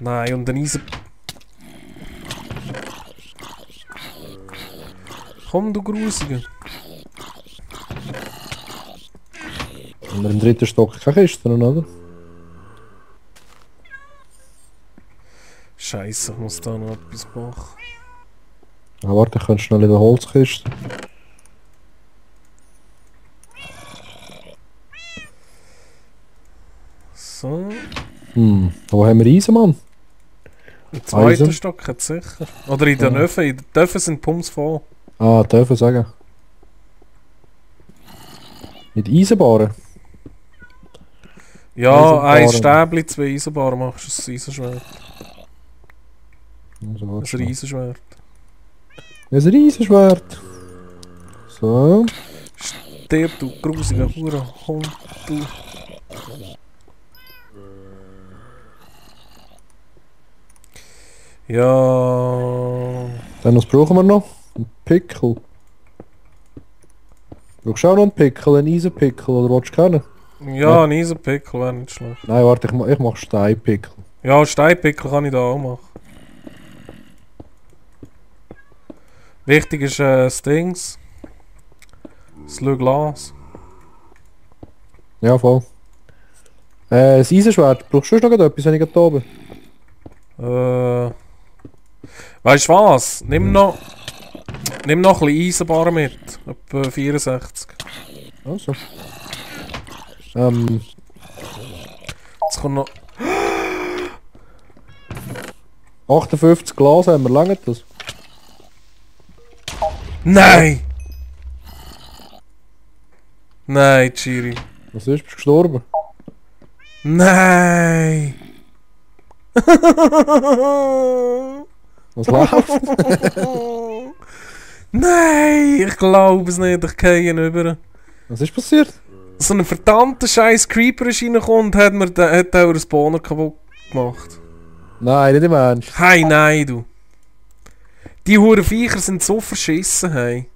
Nein, und ein Eisen... Komm, du Grusiger. Haben wir im dritten Stock keine Kisten, oder? Scheiße, ich muss da noch etwas machen. Ah, warte, ich kann schnell in der Holzkiste. So. Wo haben wir Eisen, Mann? Im zweiten Eisen. Stock hat sicher. Oder in den Öfen. In den Öfen sind die Pumps voll. Ah, dürfen sagen. Mit Eisenbahnen? Ja, ein Eisenbahnen. Stäbli, 2 Eisenbahnen machst du ein Eisenschwert. Also, Ein warte schnell. Eisenschwert. Ein Eisenschwert. So. Stirb, du grusiger Hurenhund, du. Ja. Dann was brauchen wir noch? Ein Pickel. Brauchst du auch noch einen Pickel, einen Eisenpickel, oder willst du kennen? Ja, ein Eisenpickel wäre nicht schlecht. Nein, warte, ich mach Steinpickel. Ja, Steinpickel kann ich da auch machen. Wichtig ist das Dings. Das Le Glas. Ja, voll. Das Eisenschwert, brauchst du noch etwas, wenn ich da oben? Weißt du was? Nimm noch ein bisschen Eisenbahn mit. Etwa 64. Also. Jetzt kommt noch. 58 Glas haben wir, lange das? Nein! Nein, Chiri. Was ist? Bist du gestorben? Nein! Was läuft? Nein! Ich glaube es nicht, ich gehe über. Was ist passiert? So ein verdammter scheiß Creeper ist reingekommen und hat auch einen Spawner kaputt gemacht. Nein, nicht im Ernst. Hey, nein, du. Die Huren Viecher sind so verschissen, hey.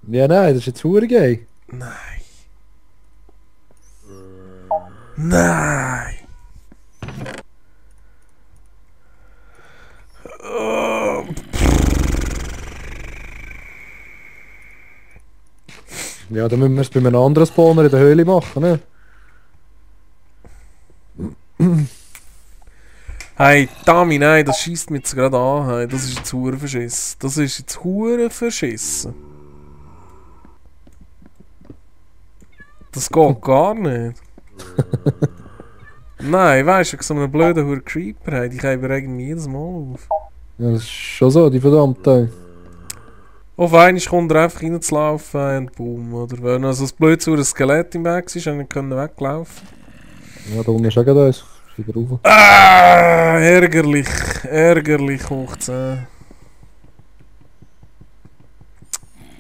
Ja, nein, das ist jetzt hure gay. Nein. Nein. Oh. Ja, dann müssen wir es bei einem anderen Spawner in der Höhle machen, ne? Hey, Tami, nein, das schießt mich jetzt gerade an. Hey. Das ist jetzt hure verschissen. Das ist jetzt hure verschissen. Das geht gar nicht. Nein, weißt du, so einen blöden Hure Creeper, hey, die können wir irgendwie jedes Mal auf. Ja, das ist schon so, die verdammte. Auf einmal kommt er einfach reinzulaufen und boom, oder? Wenn also das blöde Hure Skelett im Weg ist, dann können wir weglaufen. Ja, da unten ist auch gerade eins. Wieder rauf. Ah, ärgerlich. Ärgerlich hoch 10.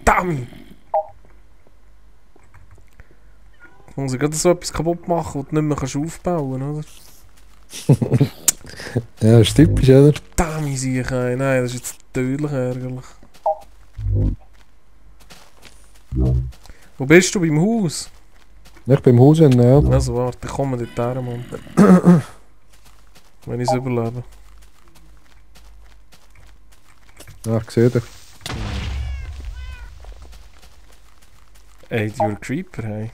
Damn! Ich muss gerade so etwas kaputt machen, was du nicht mehr kannst aufbauen kannst, oder? Ja, das ist typisch, oder? Damn, sehe ich ein. Nein, das ist jetzt tödlich ärgerlich. Wo bist du? Beim Haus? Ich bin im Haus, ja. Also warte, ich komme dort her, Mann. Wenn ich es überlebe. Ja, ich sehe dich. Ey, die Creeper, hey.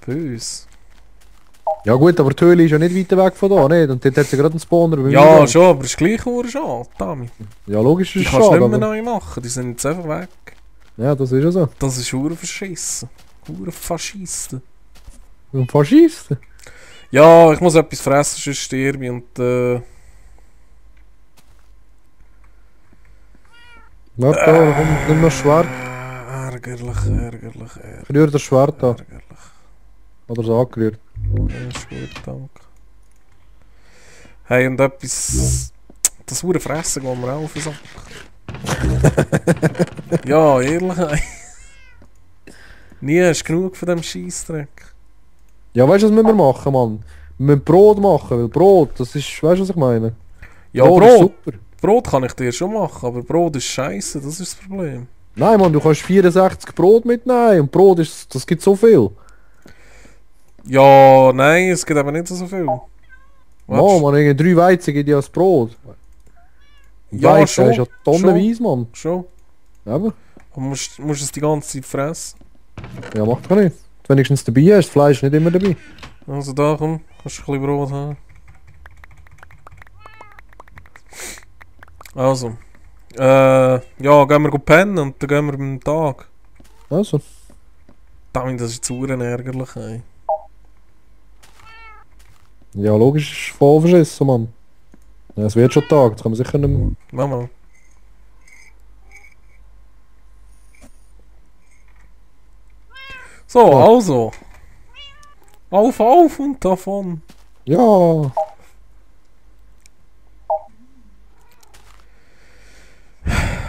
Bös. Ja gut, aber die Höhle ist ja nicht weiter weg von da, nicht? Und dort hat sie gerade einen Spawner. Bei Ja, mir. schon, aber es ist gleich schade, Tami. Ja, logisch Die ist es kannst du schade, nicht mehr aber... neu machen, die sind jetzt einfach weg. Ja, das ist ja so. Das ist hure verschissen. Hure Faschisten. Ein Faschist. Ja, ich muss etwas fressen, sonst sterbe ich und Warte, da kommt nicht mehr Schwert. ärgerlich, ärgerlich, Ich rühre das Schwert an. ärgerlich. Oder so angerührt. Ja, ist gut, danke. Hey, und etwas... Das hure Fressen geht mir auch auf den Sack. Ja, ehrlich, ey. Nie hast du genug von dem Scheissdreck. Ja, weißt du, was müssen wir machen, Mann? Wir müssen Brot machen, weil Brot, das ist... Weißt du, was ich meine? Ja, Ist Brot. super. Brot kann ich dir schon machen, aber Brot ist scheiße, das ist das Problem. Nein, Mann, du kannst 64 Brot mitnehmen und Brot ist... Das gibt so viel. Ja, nein, es gibt aber nicht so viel. Oh, man, irgendwie 3 Weizen gibt ja das Brot. Ja, Weizen schon, ist ja tonnenweise, Mann. Schon. Aber, Aber musst es die ganze Zeit fressen. ja, macht man nicht. Wenigstens dabei hast, das Fleisch ist nicht immer dabei. Also da komm, kannst du ein bisschen Brot haben. Also. Ja, gehen wir pennen und dann gehen wir beim Tag. Also, Damit, das ist zu ärgerlich, ey. ja, logisch ist voll verschissen, Mann. Ja, es wird schon Tag, das kann man sicher nicht mehr. Mama. So, Ja. also. Auf und davon. Ja,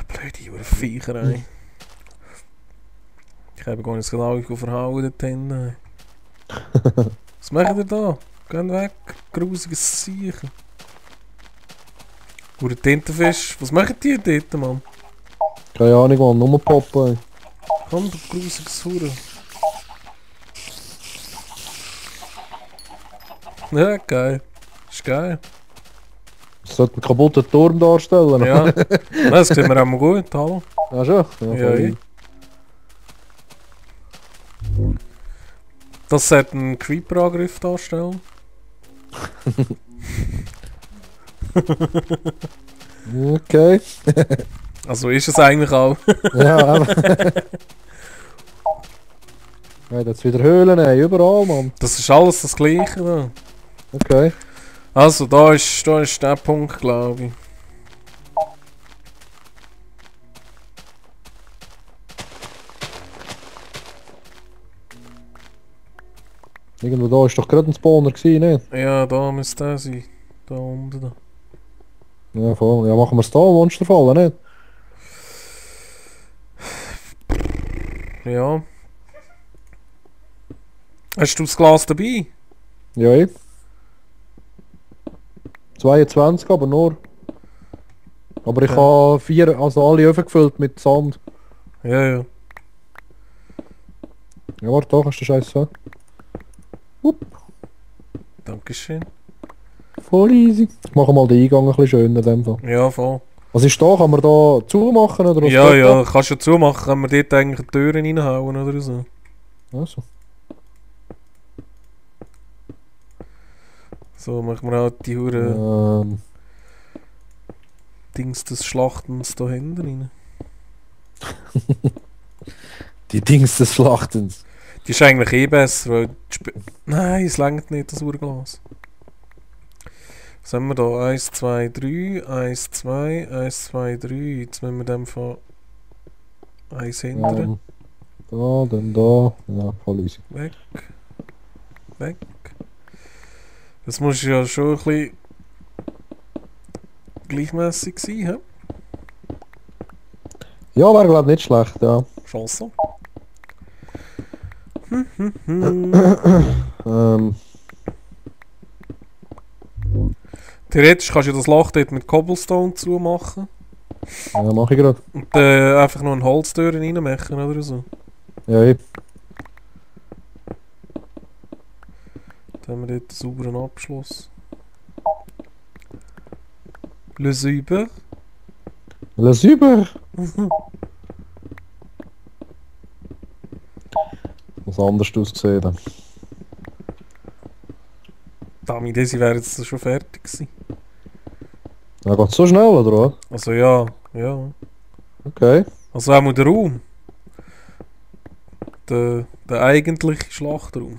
Blöde Viecher, ey. Ich habe gar nicht genau verhauen dort hinten. Was macht ihr da? Geht weg, grusiges Siechen. Oder Tintenfisch. Was machen die dort, Mann? keine Ahnung, Mann, nur poppen, ey. Komm, du grusiges Hure. Ja, geil. Ist geil. Das sollte einen kaputten Turm darstellen. Ja. Das sieht mir auch mal gut, hallo. Ja, schon? Ja, voll. ja. Das sollte einen Creeper-Angriff darstellen. Okay. Also ist es eigentlich auch. Ja, aber. Ja, jetzt wieder Höhlen, ey, überall, Mann. Das ist alles das Gleiche. Da. Okay. Also, da ist der Punkt, glaube ich. Irgendwo da ist doch gerade ein Spawner gewesen, ne? Ja, da müsste der sein. Da unten. Da. Ja, voll. Ja, machen wir es da, Monsterfallen, nicht? Ja. Hast du das Glas dabei? Ja, ich. 22, aber nur. Aber ich Ja. habe 4, also alle Öfen gefüllt mit Sand. Ja, ja. Ja, warte, da kannst du den Scheiß so. Dankeschön. Voll easy. Ich mache mal den Eingang ein bisschen schöner in dem Fall. Ja, voll. Was ist da? Kann man da zumachen oder was Ja, geht ja, kannst du zumachen, kann man dort eigentlich die Türen reinhauen oder so. da? Also. So machen wir halt die Hure Dings des Schlachtens da hinten rein. Die Dings des Schlachtens. Die ist eigentlich eh besser, weil nein, es reicht nicht, das Urglas. Was haben wir da? 1, 2, 3, 1, 2, 1, 2, 3. Jetzt müssen wir dem von 1 hindern. Da, dann da. Ja, voll easy. Weg. Weg. Das muss ja schon ein bisschen gleichmäßig sein, hä? Ja, wäre glaube nicht schlecht, ja. Chance. Theoretisch kannst du das Loch dort mit Cobblestone zumachen Ja, mach ich gerade. und einfach noch eine Holztür reinmachen oder so. Ja, ich. Dann haben wir dort einen sauberen Abschluss. Le Super. Alles über. Was anders aussehen dann. Damit, diese wäre jetzt schon fertig gewesen. Ja, geht so schnell, oder was? Also ja, ja. Okay. Also auch mal der Raum. Der eigentliche Schlachtraum.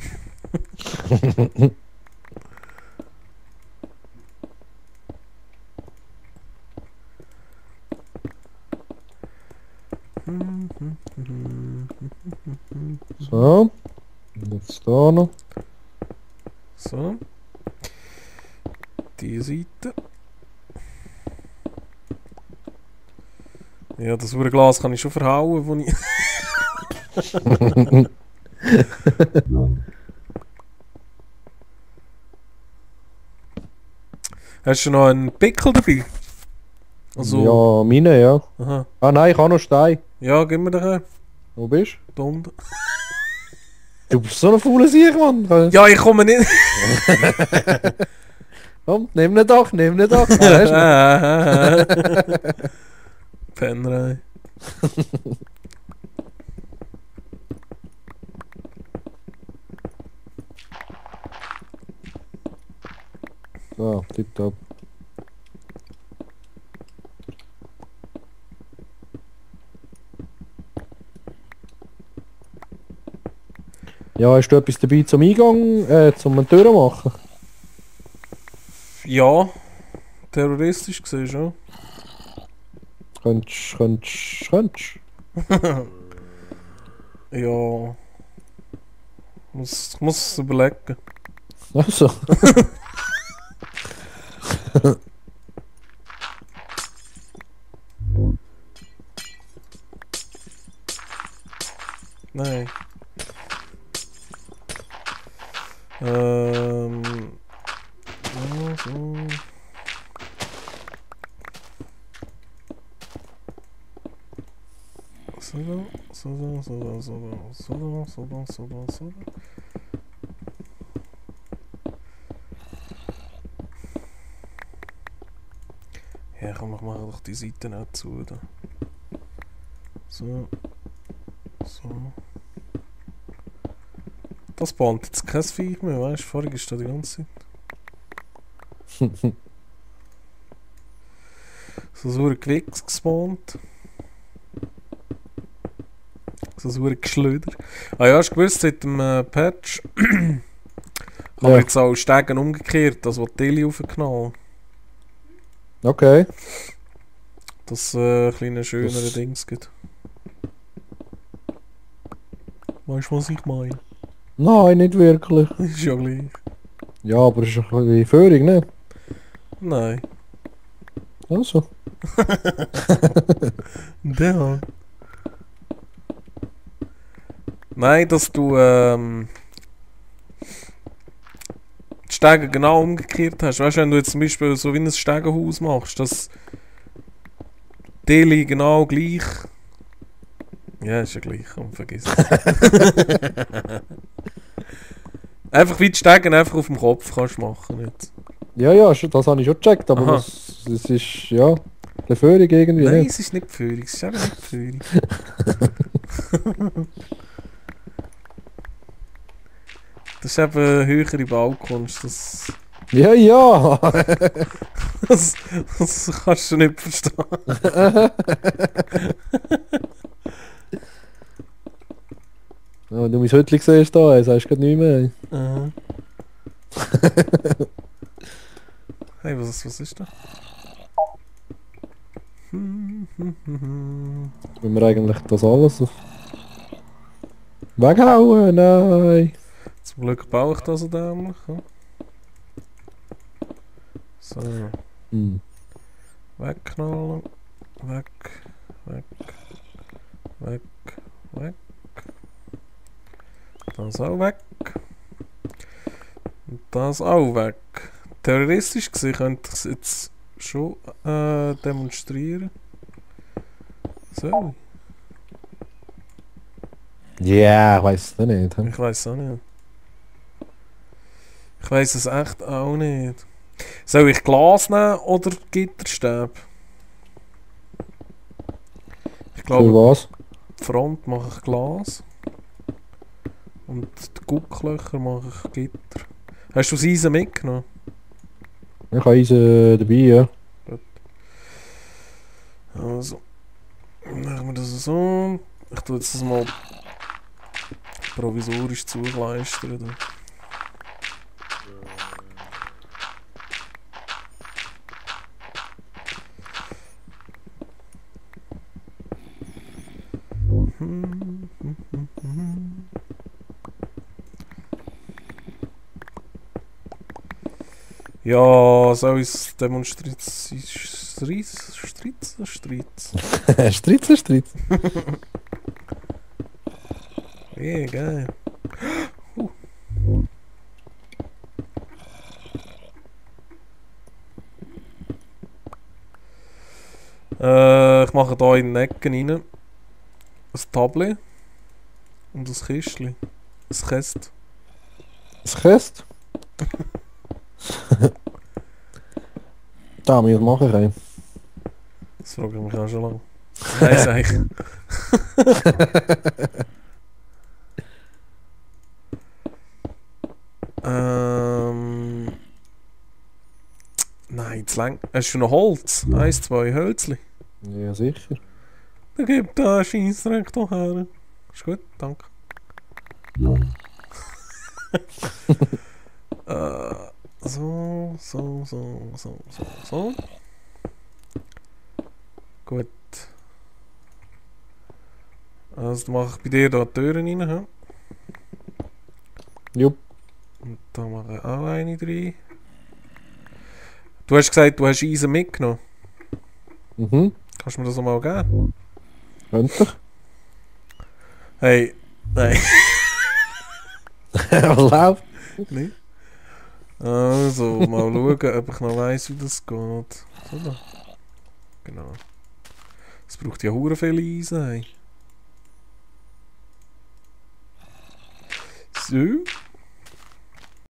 So. Und jetzt da noch. So. Die Seite. Ja, das Glas kann ich schon verhauen, wo ich... Hast du noch einen Pickel dabei? Also... Ja, meine, ja. Aha. Ah nein, ich habe noch Stein. Ja, gib mir den her. Wo bist Da unten. Du bist so ein fauler Sieg, Mann. Ja, ich komme nicht. Komm, nimm ihn doch, nimm ihn doch. Ah, hast du ihn. Pennerei. So, tipptopp. Ja, hast du etwas dabei zum Eingang, zum Türen machen? Ja, terroristisch gesehen schon. Könntest. Ja. Ich muss es überlegen. Also. Nein. Ja, so. So. Ja, komm, ich mache doch die Seite nicht zu. Da. So. Das spawnt jetzt kein Viech mehr, weißt du? Vorher ist da die ganze Zeit. So ein Gewichs gespawnt. So ein Geschlöder. Ah ja, hast du gewusst, seit dem Patch haben wir jetzt auch Stegen umgekehrt, also die Tele aufgenommen. Okay. Dass kleine schönere Dings gibt. Weißt du, was ich meine? Nein, nicht wirklich. Ist ja gleich. Ja, aber es ist ein bisschen Führung, ne? Nein. Also. Ja. Nein, dass du die Stege genau umgekehrt hast. Weißt du, wenn du jetzt zum Beispiel so wie ein Stegenhaus machst, dass die Deli genau gleich. Ja, ist ja gleich, komm, vergiss es. Einfach wie die Stegen einfach auf dem Kopf kannst du machen jetzt. Ja, das habe ich schon gecheckt, aber es ist, ja, eine Führung irgendwie, Nein, ne? es ist nicht Führung, es ist eben nicht Führung. Das ist eben höhere Baukunst, das Ja! das kannst du nicht verstehen. Ja, wenn du mein Hütchen siehst, da, sagst du gerade nichts mehr. Aha. Hey, was ist da? Wenn wir eigentlich das alles auf... Weghauen, nein! Zum Glück baue ich das so dämlich. Ja? So, wegknallen. Weg. Das auch weg. Und das auch weg. Theoretisch gesehen könnte ich es jetzt schon demonstrieren. So. Ja, ich weiß es nicht. Hm? Ich weiß auch nicht. Ich weiß es echt auch nicht. Soll ich Glas nehmen oder Gitterstäbe? Ich Für glaube, was? die Front mache ich Glas. Und die Gucklöcher mache ich Gitter. Hast du das Eisen mitgenommen? Ich habe Eisen dabei, ja. Gut. Also. Machen wir das so. Ich tue jetzt das mal provisorisch zugleistern. Ja, soll ich es demonstrieren? Streit. Streit. Yeah, geil. Ich mache hier in den Ecken rein ein Tablet und ein Kistchen. Es Käst. Das Käst? Da wir machen können. Das frage ich mich auch schon lange. Nein, sag ich. Nein, zu lang. Hast du noch Holz? Ja. 1, 2 Hölzli. Ja, sicher. Dann gib da Scheissdreck doch her. Ist gut, danke. So. Gut. Also dann mache ich bei dir da die Türen rein. He? Jupp. Und da mache ich auch eine rein. Du hast gesagt, du hast Eisen mitgenommen. Mhm. Kannst du mir das mal geben? Könnte ich. Hey, nein. Was läuft? Nicht? Also, mal schauen, ob ich noch weiss, wie das geht. So da. Genau. Es braucht ja hure viel Eisen. Hey. So.